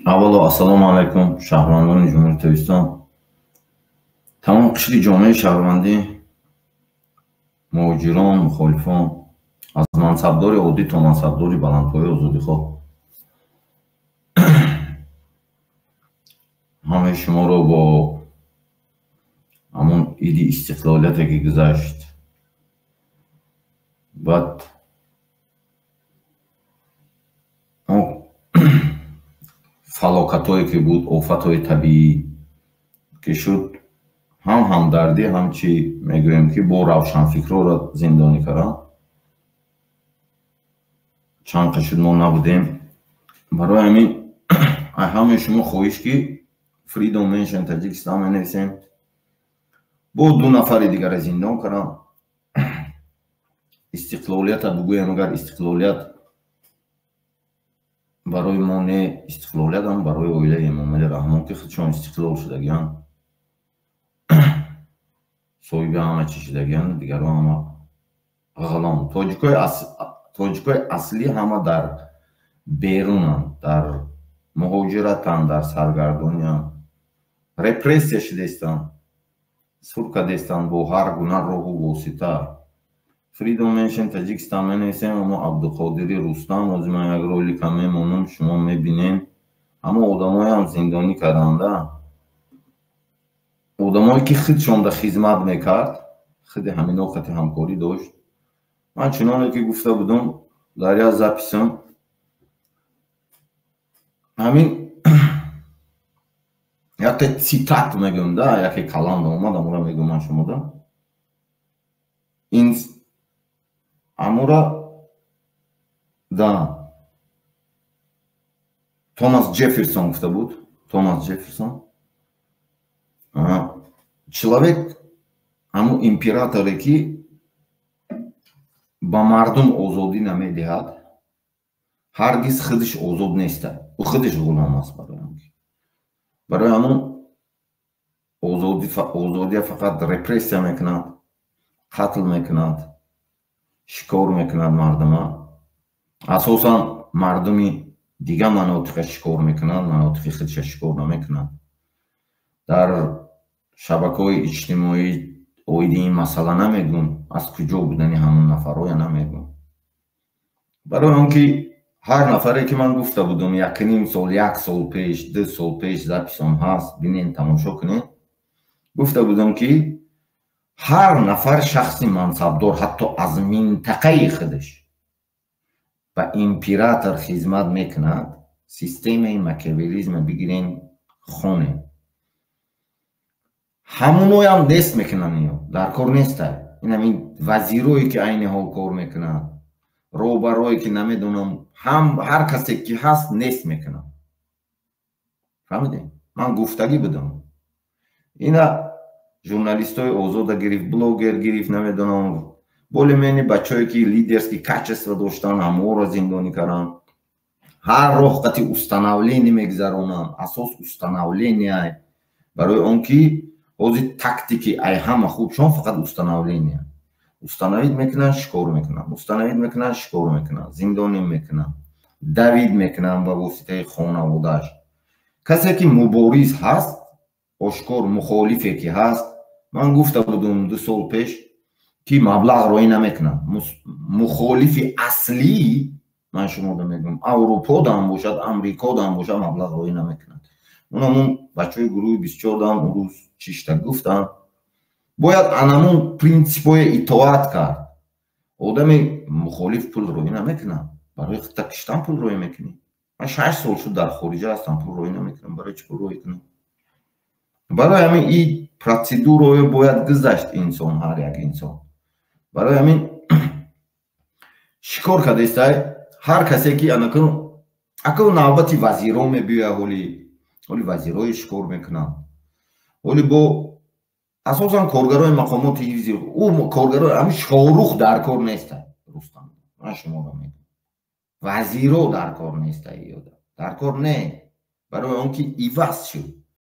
Аввало, ассалому алайкум, шаҳрвандони Ҷумҳурии Тоҷикистон, тамом қишри ҷомеаи шаҳрвандӣ, муҳоҷирон, мухолифон, аз мансабдори оддӣ то мансабдори баландпояи озодихоҳ. Ҳамаи шуморо бо ҳамон иди истиқлолияте, ки гузашт, баъд фалокатҳое, ки буд, офатҳои табиӣ ки шуд, ҳам ҳамдардӣ, ҳам чӣ мегӯем, ки бо равшанфикрҳоро зиндонӣ карданд. Чанд қа шуд, мо набудем. Барои ҳамин ҳамаи шумо хоҳиш, ки Freedom Mansion Таҷикистон менависем. Бо ду нафари дигара зиндон кардам. Истиқлолията бугӯем, агар истиқлолият барои мо не, истиқлолиятам барои оилаи Эмомалӣ Раҳмон, ки худшон истиқлол шудагианд, соҳиби ҳама чӣ шудагианд, дигарон ҳама ғулом. Тоҷикои аслӣ ҳама дар берунанд, дар муҳоҷиратанд, дар саргардонианд, репрессия шудаистанд, сур кардастанд бо ҳар гуна роҳу восита. Freedom Mansion Таҷикистон менависем. Амо Абдуқодири Рустам, ҳозир ман як ролика мемонам, шумо мебинем. Ҳама одамоеам зиндонӣ карданда, одамое, ки худшонда хизмат мекард, худи ҳамино қати ҳамкорӣ дошт. Ман чуноне ки гуфта будам дар як записам, ҳамин якта цитат мегӯям да, яке каланда омад, амура мегӯям ман шумода. Ин амура да Томас Ҷефферсон гуфта буд. Томас Ҷефферсон: человек, ҳамун императоре, ки ба мардум озодӣ намедиҳад, ҳаргиз худаш озод неста, ӯ худаш ғулом аст. Барои ҳамун озодия фақат репрессия мекунад, қатл мекунад, шикор мекунад мардума, асосан мардуми дигар манотиқа шикор мекунад, манотиқи худша шикор намекунад. Дар шабакаҳои иҷтимоӣ оиди ин масъала намегӯм, аз куҷо будани ҳамон нафарҳоя намегӯм, барои он ки ҳар нафаре, ки ман гуфта будам якним сол, як сол пеш, 2 сол пеш, записом ҳаст, бинен, тамошо кунед, гуфта будам, ки ҳар нафар шахси мансабдор, ҳатто аз минтақаи худаш ба император хизмат мекунад, системаи макиавелизма бигирен, хонем, ҳамуноям нест мекунанд. Ино дар кор неста. Ин ҳамин вазирое, ки айни ҳол кор мекунанд, роҳбарое, ки намедонам, ҳам ҳар касе ки ҳаст, нест мекунанд. Фаҳмидем, ман гуфтагӣ будам. Ина журналистои озода гирифт, блогер гирифт, намедонам, более-менее бачаое, ки лидерский качество доштанд, ҳаморо зиндонӣ карданд. Ҳар роҳ қати установление мегузаронанд. Асос установления, барои он ки ҳозир тактики ай ҳама хубшон фақат установление. Установить мекунанд, шикор мекунанд, установить мекунанд, шикор мекунанд, зиндонӣ мекунанд, давить мекунанд ба воситаи хонаводааш. Касе ки мубориз ҳаст, ошкор мухолифе ки ҳаст, ман гуфта будам 2 сол пеш, ки маблағ роӣ намекунад. Мухолифи аслӣ, ман шумода мегӯям, Аврупо дам бошад, Амрико дам бошад, маблағ роӣ намекунад. Унамун бачаҳои гурӯҳи 24 дам он рӯз чишта гуфтанд, бояд анамун принсипҳое итоат кард. Одами мухолиф пул роӣ намекунад. Барои худта киштан пул роӣ мекунӣ? Ман 6 сол шуд дар хориҷа ҳастам, пул роӣ намекунам. Барои чӣ пул роӣ кунам? Барои ҳамин и процедураое бояд гузашт инсон, ҳар як инсон. Барои ҳамин шикор кардестай ҳар касе ки анакун аку навбати вазирон мебиёяд. Ҳоли вазирҳое шикор мекунанд, ҳоли бо асосан коргарои мақомоти ҳифзи ӯ, коргарои ҳамин Шорух дар кор неста. Рустам, ман шуморо мегӯям, вазиро дар кор неста, дар кор не, барои он ки иваз шуд.